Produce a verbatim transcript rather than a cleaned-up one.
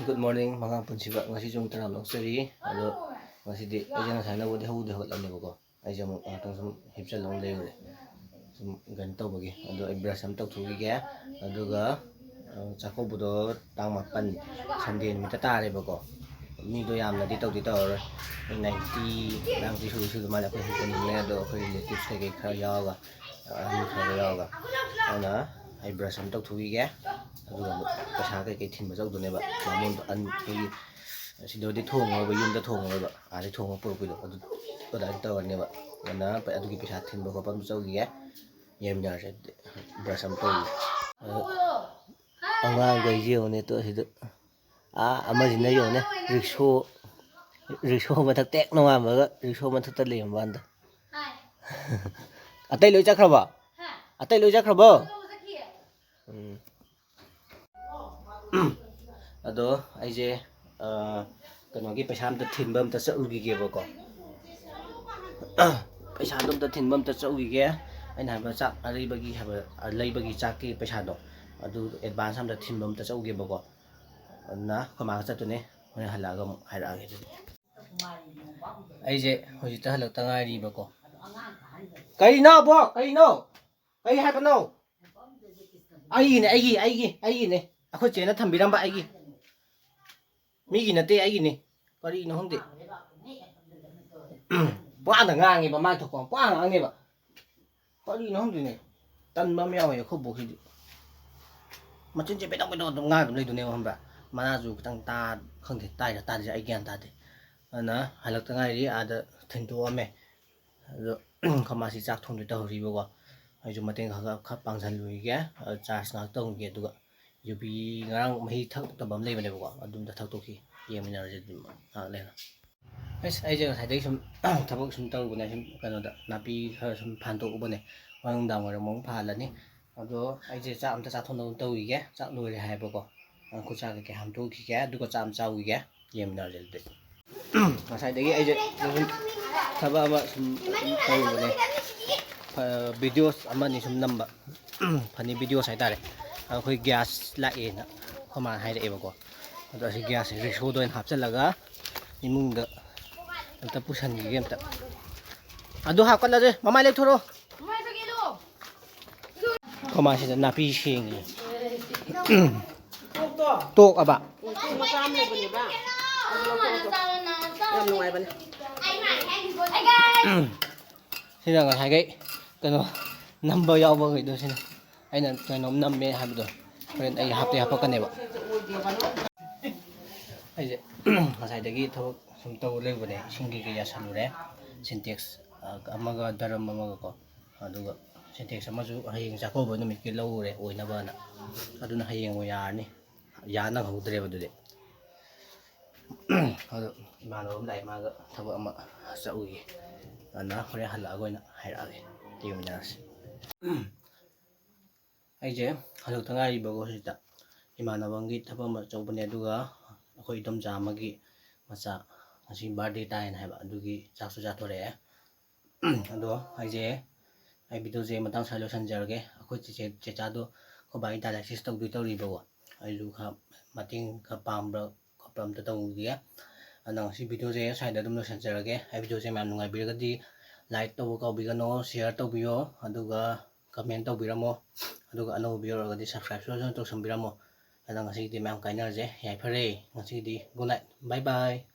Good morning, ꯃꯉꯥꯡ ꯄꯨꯟꯁꯤꯕ꯫ ꯉꯁꯤꯁꯨ ꯑꯃꯨꯛ ꯇꯔꯥꯝ ꯑꯣꯛꯆꯔꯤ꯫ ꯑꯗꯣ ꯉꯁꯤꯗꯤ ꯑꯩꯁꯦ ꯉꯁꯥꯏꯅꯕꯨꯗꯤ ꯍꯧꯗꯤ ꯍꯧꯒꯠꯂꯝꯃꯦꯕꯀꯣ, ꯑꯩꯁꯦ ꯑꯃꯨꯛ ꯉꯥꯛꯇꯪ ꯁꯨꯝ ꯍꯤꯞꯆꯜꯂꯒ ꯂꯩꯔꯨꯔꯦ, ꯁꯨꯝ ꯀꯩꯅꯣ ꯇꯧꯕꯒꯤ꯫ ꯑꯗꯣ ꯑꯩ ꯕ꯭ꯔꯁ ꯑꯃ ꯇꯧꯊꯣꯛꯈꯤꯒꯦ꯫ ꯑꯗꯨꯒ ꯑ, ꯆꯥꯛꯀꯧꯕꯗꯣ ꯇꯥꯡ ꯃꯥꯄꯟ, ꯁꯟꯗꯦ ꯅꯨꯃꯤꯠꯇ ꯇꯥꯔꯦꯕꯀꯣ꯫ ꯃꯤꯗꯣ ꯌꯥꯝꯅꯗꯤ ꯇꯧꯗꯤ ꯇꯧꯔꯔꯣꯏ, ꯃꯤ ꯅꯥꯏꯟꯇꯤ, ꯅꯥꯏꯟꯇꯤ ꯁꯨꯗꯤ ꯁꯨꯗ ꯃꯥꯜꯂꯦ꯫ ꯑꯩꯈꯣꯏ ꯍꯦꯟꯖꯟꯕꯅꯦ꯫ ꯑꯗꯣ ꯑꯩꯈꯣꯏ ꯔꯤꯂꯦꯇꯤꯚꯁ ꯀꯩꯀꯩ ꯈꯔ ꯌꯥꯎꯔꯒ, ꯑꯍꯟ ꯈꯔꯒ ꯌꯥꯎꯔꯒ, ꯑꯗꯨꯅ ꯑꯩ ꯕ꯭ꯔꯁ ꯑꯃ ꯇꯧꯊꯣꯛꯈꯤꯒꯦ꯫ ꯑꯗꯨꯒ ꯑꯃꯨꯛ ꯄꯩꯁꯥ ꯀꯩꯀꯩ ꯊꯤꯟꯕ ꯆꯧꯗꯣꯏꯅꯦꯕ ꯕꯥꯃꯣꯟꯗꯣ꯫ ꯑꯟ-, ꯑꯩꯈꯣꯏꯒꯤ ꯁꯤꯗꯗꯤ ꯊꯣꯡꯉꯔꯣꯏꯕ, ꯌꯨꯝꯗ ꯊꯣꯡꯉꯔꯣꯏꯕ, ꯑꯥꯗꯩ ꯊꯣꯡꯉ ꯄꯨꯔꯛꯄꯤꯗꯣ ꯑꯗꯨ, ꯑꯗꯨꯃꯥꯏꯅ ꯇꯧꯔꯅꯦꯕ꯫ ꯑꯗꯨꯅ ꯄ-, ꯑꯗꯨꯒꯤ ꯄꯩꯁꯥ ꯊꯤꯟꯕ ꯈꯣꯠꯄ ꯑꯃ ꯆꯧꯈꯤꯒꯦ꯫ ꯌꯦꯡꯃꯤꯟꯅꯔꯁꯦ ꯑꯗꯨꯗꯤ꯫ ꯕ꯭ꯔꯁ ꯑꯃ ꯇꯧꯈꯤꯒꯦ꯫ ꯑꯗꯣ ꯑꯉꯥꯡꯈꯩꯁꯦ ꯌꯦꯡꯉꯨꯅꯦ, ꯇꯣ ꯑꯁꯤꯗ꯫ ꯑꯥ, ꯑꯃꯁꯤꯅ ꯌꯦꯡꯉꯨꯅꯦ, ꯔꯤꯛꯁꯣ, ꯔꯤꯛꯁꯣ ꯃꯊꯛ ꯇꯦꯛ ꯅꯣꯡꯉꯥꯟꯕꯒ ꯔꯤꯛꯁꯣ ꯃꯊꯛꯇ ꯂꯩꯔꯝꯕ ꯋꯥꯅꯤꯗ꯫ ꯑꯇꯩ ꯂꯣꯏ ꯆꯠꯈ꯭ꯔꯕꯣ? ꯑꯇꯩ ꯂꯣꯏ ꯆꯠꯈ꯭ꯔꯕꯣ? ꯎꯝ꯫ ꯑꯗꯣ ꯑꯩꯁꯦ, ꯑ, ꯀꯩꯅꯣꯒꯤ ꯄꯩꯁꯥ ꯑꯝꯇ ꯊꯤꯟꯕ ꯑꯝꯇ ꯆꯠꯂꯨꯈꯤꯒꯦꯕꯀꯣ꯫ ꯄꯩꯁꯥꯗꯣ ꯑꯝꯇ ꯊꯤꯟꯕ ꯑꯝꯇ ꯆꯠꯂꯨꯈꯤꯒꯦ꯫ ꯑꯩꯅ ꯍꯥꯏꯕ ꯆꯥꯛ ꯑꯔꯩꯕꯒꯤ ꯍꯥꯏꯕ, ꯑ, ꯂꯩꯕꯒꯤ ꯆꯥꯛꯀꯤ ꯄꯩꯁꯥꯗꯣ, ꯑꯗꯨ ꯑꯦꯗꯚꯥꯟꯁ ꯑꯝꯇ ꯊꯤꯟꯕ ꯑꯝꯇ ꯆꯠꯂꯨꯒꯦꯕꯀꯣ꯫ ꯑꯗꯨꯅ ꯑꯩꯈꯣꯏ ꯃꯥꯒ ꯆꯠꯇꯣꯏꯅꯦ꯫ ꯍꯣꯔꯦꯟ ꯍꯜꯂꯛꯑꯒ ꯑꯃꯨꯛ ꯍꯥꯏꯔꯛꯑꯒꯦ ꯑꯗꯨꯗꯤ꯫ ꯑꯩꯁꯦ ꯍꯧꯖꯤꯛꯇ ꯍꯜꯂꯛꯇ ꯉꯥꯏꯔꯤꯕꯀꯣ꯫ ꯀꯔꯤꯅꯣ, ꯕꯣ? ꯀꯔꯤꯅꯣ? ꯀꯔꯤ ꯍꯥꯏꯕꯅꯣ? ꯑꯩꯒꯤꯅꯦ, ꯑꯩꯒꯤ, ꯑꯩꯒꯤ, ꯑꯩꯒꯤꯅꯦ꯫ ꯑꯩꯈꯣꯏ ꯆꯦꯅ ꯊꯝꯕꯤꯔꯝꯕ ꯑꯩꯒꯤ꯫ ꯃꯤꯒꯤ ꯅꯠꯇꯦ, ꯑꯩꯒꯤꯅꯦ꯫ ꯀꯔꯤꯅꯣ ꯈꯪꯗꯦ꯫ ꯄꯨꯡꯉꯥꯡꯗ ꯉꯥꯡꯉꯦꯕ, ꯃꯥ ꯊꯣꯛꯄ ꯄꯨꯡꯉꯥꯡ ꯉꯥꯡꯉꯦꯕ꯫ ꯀꯔꯤꯅꯣ ꯈꯪꯗꯦꯅꯦ꯫ ꯇꯟꯕ ꯑꯃ ꯌꯥꯎꯋꯦ ꯑꯩꯈꯣꯏ ꯕꯣꯛꯁꯤꯗꯤ꯫ ꯃꯆꯤꯟꯁꯦ ꯄꯦꯗꯧ ꯄꯦꯗꯧ ꯑꯗꯨꯝ ꯉꯥꯡꯉ ꯑꯗꯨꯝ ꯂꯩꯗꯣꯏꯅꯦꯕ, ꯈꯪꯕ꯭ꯔꯥ? ꯃꯅꯥꯁꯨ ꯈꯤꯇꯪ ꯇꯥ-, ꯈꯪꯗꯦ, ꯇꯥꯏꯔ ꯇꯥꯗ꯭ꯔꯤꯔ ꯑꯩ ꯒ꯭ꯌꯥꯟ ꯇꯥꯗꯦ꯫ ꯑꯗꯨꯅ ꯍꯜꯂꯛꯇ ꯉꯥꯏꯔꯤ, ꯑꯥꯗ ꯊꯤꯟꯗꯣꯛꯑꯝꯃꯦ꯫ ꯑꯗꯣ ꯑꯩꯈꯣꯏ ꯃꯥꯁꯤ ꯆꯥꯛ ꯊꯣꯡꯗꯣꯏ ꯇꯧꯍꯧꯔꯤꯕꯀꯣ꯫ ꯑꯩꯁꯨ ꯃꯇꯦꯡ ꯈꯔ ꯈꯔ ꯈꯔ ꯄꯥꯡꯁꯤꯜꯂꯨꯈꯤꯒꯦ꯫ ꯑ, ꯆꯥꯔꯖ ꯉꯥꯏꯍꯥꯛ ꯇꯧꯈꯤꯒꯦ꯫ ꯑꯗꯨꯒ ꯌꯨꯕꯤ ꯉꯔꯥꯡ ꯃꯍꯤ ꯊꯛꯇꯕ ꯑꯃ ꯂꯩꯕꯅꯦꯕꯀꯣ, ꯑꯗꯨꯝꯇ ꯊꯛꯇꯣꯛꯈꯤ꯫ ꯌꯦꯡꯃꯤꯟꯅꯔꯁꯦ ꯑꯗꯨꯝ ꯉꯥꯏꯍꯥꯛ ꯂꯩꯔꯒ꯫ ꯑꯁ, ꯑꯩꯁꯦ ꯉꯁꯥꯏꯗꯒꯤ ꯁꯨꯝ ꯊꯕꯛ ꯁꯨꯝ ꯇꯧꯔꯨꯕꯅꯦ, ꯁꯨꯝ ꯀꯩꯅꯣꯗ ꯅꯥꯄꯤ ꯈꯔ ꯁꯨꯝ ꯐꯥꯟꯗꯣꯛꯎꯕꯅꯦ꯫ ꯍꯣꯔꯦꯟ ꯅꯨꯡꯗꯥꯡ ꯋꯥꯏꯔꯝ ꯑꯃꯨꯛ ꯐꯥꯜꯂꯅꯤ꯫ ꯑꯗꯣ ꯑꯩꯁꯦ ꯆꯥꯛ ꯑꯝꯇ ꯆꯥꯊꯣꯛꯅꯕ ꯇꯧꯈꯤꯒꯦ꯫ ꯆꯥꯛ ꯂꯣꯏꯔꯦ ꯍꯥꯏꯕꯀꯣ꯫ ꯑ, ꯈꯨꯠ ꯆꯥ ꯀꯩꯀꯩ ꯍꯥꯝꯗꯣꯛꯈꯤꯒꯦ, ꯑꯗꯨꯒ ꯆꯥꯛ ꯑꯃ ꯆꯥꯎꯈꯤꯒꯦ꯫ ꯌꯦꯡꯃꯤꯟꯅꯔꯁꯦ ꯑꯗꯨꯗꯤ꯫ ꯉꯁꯥꯏꯗꯒꯤ ꯑꯩꯁꯦ ꯁꯨꯝ ꯊꯕꯛ ꯑꯃ ꯁꯨꯝ ꯇꯧꯔꯨꯕꯅꯦ꯫ ꯐ-, ꯚꯤꯗꯤꯑꯣꯁ ꯑꯃꯅꯤ ꯁꯨꯝ ꯅꯝꯕ꯫ ꯐꯅꯤ ꯚꯤꯗꯤꯑꯣꯁ ꯍꯥꯏꯇꯥꯔꯦ꯫ ꯑꯩꯈꯣꯏ ꯒ꯭ꯌꯥꯁ ꯂꯥꯛꯑꯦꯅ ꯑꯩꯈꯣꯏ ꯃꯥꯅ ꯍꯥꯏꯔꯛꯑꯦꯕꯀꯣ꯫ ꯑꯗꯣ ꯑꯁꯤ ꯒ꯭ꯌꯥꯁꯁꯦ ꯔꯤꯛꯁꯣꯗ ꯑꯣꯏꯅ ꯍꯥꯞꯆꯤꯜꯂꯒ ꯏꯃꯨꯡꯗ ꯑꯝꯇ ꯄꯨꯁꯟꯈꯤꯒꯦ ꯑꯝꯇ꯫ ꯑꯗꯨ ꯍꯥꯞꯀꯠꯂꯁꯦ, ꯃꯃꯥꯏ ꯂꯩꯊꯣꯔꯛꯑꯣ꯫ ꯀꯃꯥꯏꯁꯤꯗ ꯅꯥꯄꯤ ꯁꯦꯡꯉꯤ꯫ ꯇꯣꯛꯑꯕ? ꯌꯥꯝ ꯅꯨꯡꯉꯥꯏꯕꯅꯦ꯫ ꯁꯤꯅ ꯉꯁꯥꯏꯈꯩ ꯀꯩꯅꯣ ꯅꯝꯕ ꯌꯥꯎꯕꯈꯩꯗꯣ ꯁꯤꯅ꯫ ꯑꯩꯅ ꯀꯩꯅꯣꯝ ꯅꯝꯃꯦ ꯍꯥꯏꯕꯗꯣ ꯍꯣꯔꯦꯟ ꯑꯩ ꯍꯥꯞꯇꯤ ꯍꯥꯞꯄꯛꯀꯅꯦꯕ꯫ ꯑꯩꯁꯦ ꯉꯁꯥꯏꯗꯒꯤ ꯊꯕꯛ ꯁꯨꯝ ꯇꯧ ꯂꯩꯕꯅꯦ꯫ ꯏꯁꯤꯡ ꯀꯩꯀꯩ ꯌꯥꯁꯜꯂꯨꯔꯦ꯫ ꯁꯤꯟꯇꯦꯛꯁ ꯑꯃꯒ ꯗꯔꯝ ꯑꯃꯒꯀꯣ꯫ ꯑꯗꯨꯒ ꯁꯤꯟꯇꯦꯛꯁ ꯑꯃꯁꯨ ꯍꯌꯦꯡ ꯆꯥꯛꯀꯧꯕ ꯅꯨꯃꯤꯠꯀꯤ ꯂꯧꯔꯨꯔꯦ ꯑꯣꯏꯅꯕꯅ꯫ ꯑꯗꯨꯅ ꯍꯌꯦꯡ ꯑꯣꯏꯅ ꯌꯥꯔꯅꯤ꯫ ꯌꯥ ꯅꯪꯍꯧꯗ꯭ꯔꯦꯕ ꯑꯗꯨꯗꯤ꯫ ꯑꯗꯣ ꯏꯃꯥꯟꯅꯕ ꯑꯃ ꯂꯥꯛꯑꯦ, ꯃꯥꯒ ꯊꯕꯛ ꯑꯃ ꯆꯠꯂꯨꯒꯦ꯫ ꯑꯗꯨꯅ ꯍꯣꯔꯦꯟ ꯍꯜꯂꯛꯑꯒ ꯑꯣꯏꯅ ꯍꯥꯏꯔꯛꯑꯒꯦ꯫ ꯌꯦꯡꯃꯤꯟꯅꯔꯁꯤ꯫ ꯑꯩꯁꯦ ꯍꯜꯂꯛꯇ ꯉꯥꯏꯔꯤꯕꯀꯣ ꯍꯧꯖꯤꯛꯇ꯫ ꯏꯃꯥꯟꯅꯕ ꯑꯃꯒꯤ ꯊꯕꯛ ꯑꯃ ꯆꯠꯂꯨꯕꯅꯦ, ꯑꯗꯨꯒ ꯑꯩꯈꯣꯏ ꯏꯗꯣꯝꯆꯥ ꯑꯃꯒꯤ ꯃꯆꯥ ꯉꯁꯤ ꯕꯥꯔꯗꯦ ꯇꯥꯏꯌꯦꯅ ꯍꯥꯏꯕ, ꯑꯗꯨꯒꯤ ꯆꯥꯛꯁꯨ ꯆꯥꯊꯣꯔꯛꯑꯦ꯫ ꯑꯗꯣ ꯑꯩꯁꯦ, ꯑꯩ ꯚꯤꯗꯤꯑꯣꯁꯦ ꯃꯇꯥꯡ ꯁ꯭ꯋꯥꯏꯗ ꯂꯣꯏꯁꯤꯟꯖꯔꯒꯦ꯫ ꯑꯩꯈꯣꯏ ꯆꯦꯆꯦ, ꯆꯦꯆꯥꯗꯣ ꯑꯩꯈꯣꯏ ꯕꯥꯒꯤ ꯗꯥꯏꯂꯥꯏꯁꯤꯁ ꯇꯧꯗꯣꯏ ꯇꯧꯔꯤꯕꯀꯣ꯫ ꯑꯩꯁꯨ ꯈꯔ ꯃꯇꯦꯡ ꯈꯔ ꯄꯥꯡꯕ꯭ꯔꯥ ꯈꯣꯠꯄ꯭ꯔꯥ ꯑꯝꯇ ꯇꯧꯈꯤꯒꯦ꯫ ꯑꯗꯣ ꯉꯁꯤ ꯚꯤꯗꯤꯑꯣꯁꯦ ꯁ꯭ꯋꯥꯏꯗ ꯑꯗꯨꯝ ꯂꯣꯏꯁꯤꯟꯖꯔꯒꯦ꯫ ꯑꯩ ꯚꯤꯗꯤꯑꯣꯁꯦ ꯃꯌꯥꯝ ꯅꯨꯡꯉꯥꯏꯕꯤꯔꯒꯗꯤ ꯂꯥꯏꯛ ꯇꯧꯕ ꯀꯥꯎꯕꯤꯒꯅꯣ, ꯁꯤꯌꯔ ꯇꯧꯕꯤꯌꯣ, ꯑꯗꯨꯒ ꯀꯃꯦꯟ ꯇꯧꯕꯤꯔꯝꯃꯣ, ꯑꯗꯨꯒ ꯑꯅꯧꯕ ꯚꯤꯗꯤꯑꯣ ꯑꯣꯏꯔꯒꯗꯤ ꯁꯕꯁꯀ꯭ꯔꯥꯏꯕꯁꯨ ꯁꯣꯏꯗꯅ ꯇꯧꯁꯟꯕꯤꯔꯝꯃꯣ꯫ ꯑꯗꯣ ꯉꯁꯤꯒꯤꯗꯤ ꯃꯌꯥꯝ ꯀꯥꯏꯅꯔꯁꯦ꯫ ꯌꯥꯏꯐꯔꯦ꯫ ꯉꯁꯤꯒꯤꯗꯤ good night, bye bye꯫